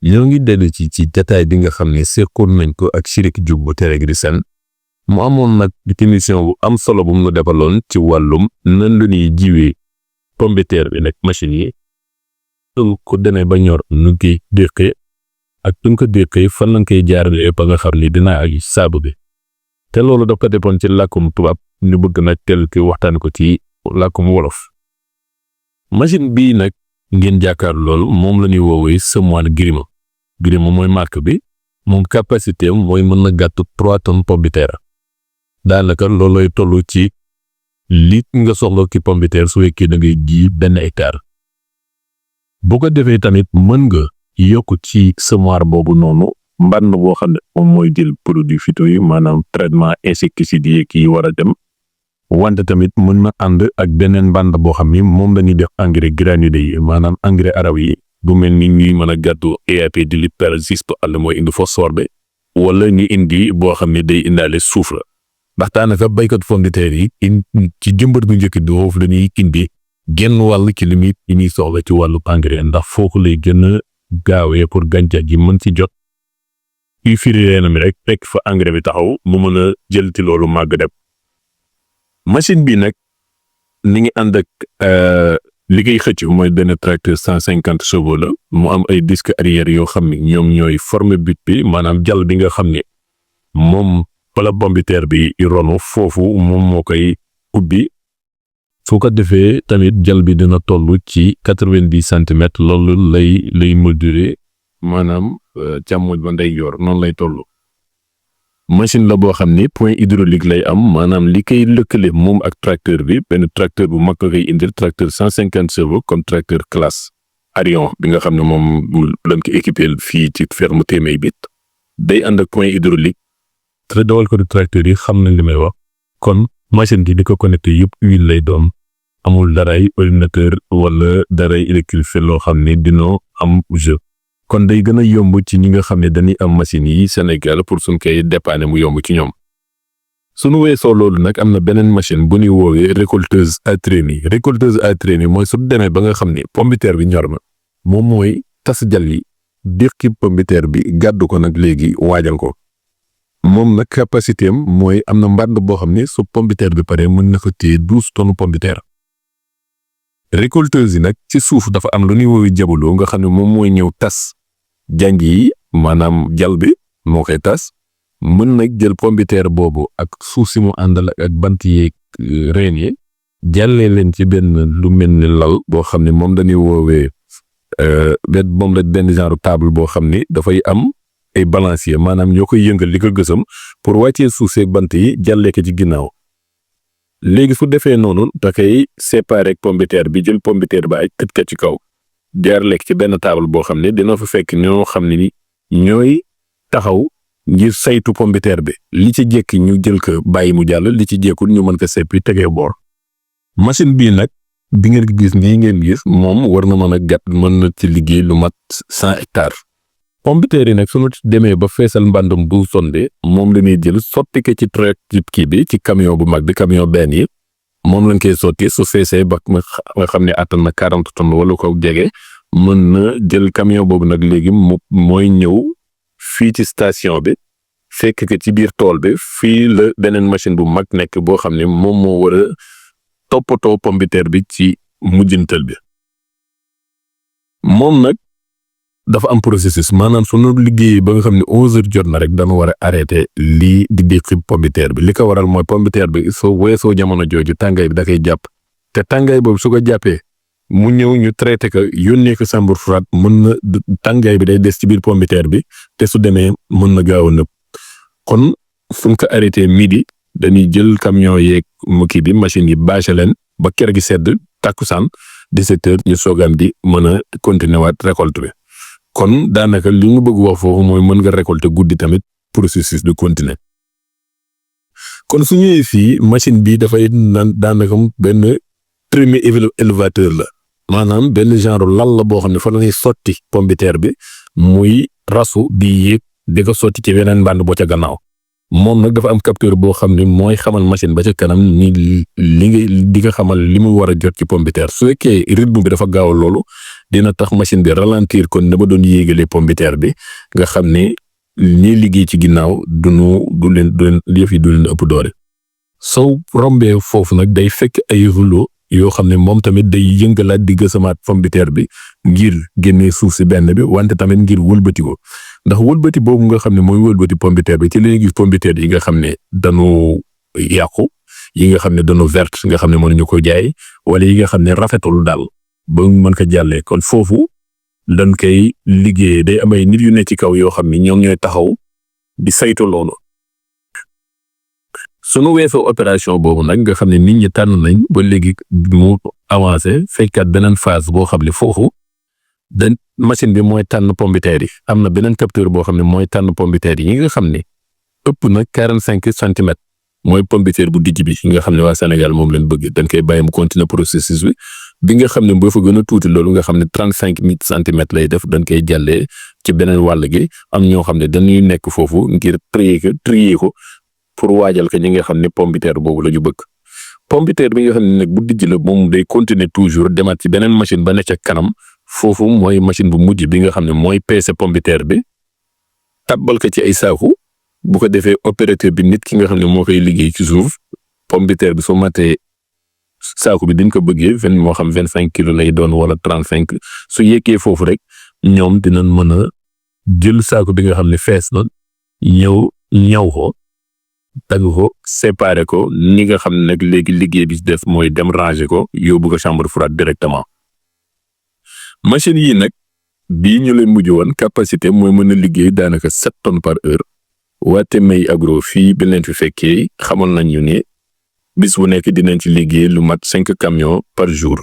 ñoo ngi dellu ci détail bi nga xam ne seqoon nañ ko ak Chérif Diop bu Télégré Sen mu amoon nag émission bu am solo bu mu defaloon ci wàllum nan la ñuy jiwee pomme de terre bi nag machine yi ko demee ba ñor nu koy déqee ak nu ko déqee fan lañ koy jaarale ba nga xam ni dina ak saabu bi te loolu daf ko defoon ci làkkum tubaab ñu bëgg nag tel ki waxtaan ko ci làkkum wolof. machine bii nag ngeen jàkkaar loolu moom la ñuy woowee semoir Grima mooy marque bi moom capacité am mooy mën na gàttu 3 tonnes pomme de terre daanaka loolooy tollu ci li nga soxla ki pomme de terre su fekkee da ngay ji 1 hectare. bu ko defee tamit mën nga yokk ci semoir boobu noonu mbànn boo xam ne moom mooy jël produit phyto yi maanaam traitement insecticide yi kii war a dem wante tamit mën na ànd ak beneen mbànn boo xam ni moom la ñuy def engrais granulé yi maanaam engrais araw yi bu mel ni ñuy mën a gàddu EAP di li persiste àll mooy indi phosphore bi wala ñu indi boo xam ne day indaale suuf la ndax daanaka baykat pomme de terre yi ci jëmbat bu njëkk bi foofu la ñuy indi genn wàll ci limite yi ñuy soxla ci wàllu engrais ndax foofu lay gën a gaawee pour gàncax gi mën ci jot kuy firi reenam rek fekk fa engrais bi taxaw mu mën a jël ci loolu màgg dem. machine bi nag ni ngi ànd ak li koy xëcc mooy benn tracteur 150 chevaux la mu am ay disque arrière yoo xam ne ñoom ñooy former but bi maanaam jàll bi nga xam ne moom bala pomme de terre bi ronu foofu moom moo koy ubbi su ko defee tamit jàll bi dina toll ci 90 centimètres loolu lay mesurer maanaam càmmoñ ba ndeyjoor noonu lay toll. machine la boo xam ni point hydraulique lay am maanaam li koy lëkkale moom ak tracteur bi benn tracteur bu mag la koy indil tracteur 150 chevaux comme tracteur classe Arion bi nga xam ne moom lañ ko équipé fii ci ferme Témé bit day ànd ak point hydraulique te dawal ko di tracteur yi xam nañ li may wax kon machine bi di ko connecté yëpp huile lay doon amul daray ordinateur wala daray électricité loo xam ne dina am jeu. kon day gën a yomb ci ñi nga xam ne dañuy am machine yi Sénégal pour suñ koy dépanner mu yomb ci ñoom suñu weesoo loolu nag am na beneen machine bu ñuy woowee récolteuse à traîner mooy su demee ba nga xam ne pomme de terre bi ñor na moom mooy tas jal yi déqi pomme de terre bi gàddu ko nag léegi waajal ko moom nag capacité am mooy am na mbànd boo xam ne su pomme de terre bi pare mën na ko téye 12 tonnes pomme de terre. récolteuse yi nag ci suuf dafa am lu ñuy woowee jabaloo nga xam ne moom mooy ñëw tas jàng yi maanaam jal bi moo koy tas mën nag jël pomme de terre boobu ak suuf si mu àndal ak bant yeeg reen yi jàllee leen ci benn lu mel ni lal boo xam ne moom dañuy woowee benn genre table boo xam ni dafay am ay balancier maanaam ñoo koy yëngal li ko gësam pour wàccee suuf seeg bant yi jàllee ko ci ginnaaw. léegi su defee noonu da koy séparer ak pomme de terre bi jël pomme de terre ba ay tëj ka ci kaw jaar lekk ci benn table boo xam ne dina fa fekk ñoo xam ne ni ñooy taxaw ngir saytu pomme de terre bi li ci jekki ñu jël ko bàyyi mu jàll li ci jekkul ñu mën ko seppi tegee boor. machine bii nag bi ngeen gis nii ngeen gis moom war na mën a gàtt mën na ci liggéey lu mat 100 hectares. pomme de terre yi nag suñu demee ba feesal mbàndum bu sonde moom la ñuy jël sotti ko ci kii bi ci camion bu mag bi camion benn yi moom lañ koy sotti su feesee ba nga xam ne attan na 40 tonnes wala ko jege mën na jël camion boobu nag léegi mooy ñëw fii ci station bi fekk ko ci biir tool bi fii la beneen machine bu mag nekk boo xam ne moom moo war a toppatoo pomme de terre bi ci mujjantal bi moom nag dafa am processus maanaam sunu liggéey ba nga xam ne 11h jot na rek dama war a arrêté lii di déqi pomme de terre bi li ko waral mooy pomme de terre bi soo weesoo jamono jooju tàngaay bi da koy jàpp te tàngaay boobu su ko jàppee mu ñëw ñu traité ko yónnee ko chambre froide mën na tàngaay bi day des ci biir pomme de terre bi te su demee mën na gaaw a nëb kon suñ ko arrêté midi dañuy jël camion yeeg kii bi machine yi bâché leen ba kër gi sedd takkusaan 17h ñu soogaan di mën a continuer waat récolte bi. kon daanaka li mu bëgg wax foofu mooy mën nga récolter guddi tamit processus de continuer kon su ñëwee fii machine bi dafay daanaka benn premier élevateur la maanaam benn genre lal la boo xam ne fa la ñuy sotti pomme de terre bi muy rasu di yéeg di ko sotti ci weneen mbànd boo ca gannaaw moom nag dafa am capteur boo xam ne mooy xamal machine ba ca kanam ni li nga di nga xamal li mu war a jot ci pomme de terre su fekkee rythme bi dafa gaaw loolu dina tax machine bi ralentir kon dama doon yéegale pombiteer bi nga xam ne ñiy liggéey ci ginnaaw du leen yëf yi du leen ëpp doole. soo rombee foofu nag day fekk ay rouleau yoo xam ne moom tamit day yëngalaat di gësamaat pombiteer bi ngir génnee suuf si benn bi wante tamit ngir wëlbati ko ndax wëlbati boobu nga xam ne mooy wëlbati pombiteer bi ci la ñuy gis pombiteer yi nga xam ne dañoo yàqu yi nga xam ne dañoo verte nga xam ne mënuñu ko jaay wala yi nga xam ne rafetul daal ba mën ko jàllee kon foofu dañ koy liggéeyee day am ay nit yu ne ci kaw yoo xam ne ñoom ñooy taxaw di saytu loolu. sunu weesoo opération boobu nag nga xam ne nit ñi tànn nañ ba léegi mu avancé fekkaat beneen phase boo xam ne foofu dañ machine bi mooy tànn pombiteer yi am na beneen capteur boo xam ne mooy tànn pombiteer yi nga xam ne ëpp na 45 centimètres mooy pombiteer bu dijj bi nga xam ne waa Sénégal moom leen bëgg dañ koy bàyyi mu continuer processus bi nga xam ne boo fa gën a tuuti loolu nga xam ne 35 centimètres lay def dañ koy jàllee ci beneen wàll gi am ñoo xam ne dañuy nekk foofu ngir trier ko pour waajal ko ñi nga xam ne pombiteer boobu la ñu bëgg. pombiteer bi nga xam ne nag bu dijj la moom day continuer toujours demaat ci beneen machine ba ne ca kanam foofu mooy machine bu mujj bi nga xam ne mooy peese pombiteer bi tabbal ko ci ay saaku bu ko defee opérateur bi nit ki nga xam ne moo koy liggéey ci suuf pombiteer bi soo matee saaku bi dañ ko bëggee moo xam 25 kilos lay doon wala 35 su yeggee foofu rek ñoom dinañ mën a jël saaku bi nga xam ne fees na ñëw ko tagg ko séparer ko ni nga xam ne nag léegi liggéey bi def mooy dem ranger ko yóbbu ko chambre froide directement. machine yi nag bii ñu leen mujj woon capacité mooy mën a liggéey daanaka 7 tonnes par heure waate may agro fii bi leen fi fekkee xamoon nañ ñu ne bis bu nekk dinañ ci liggéey lu mat 5 camions par jour.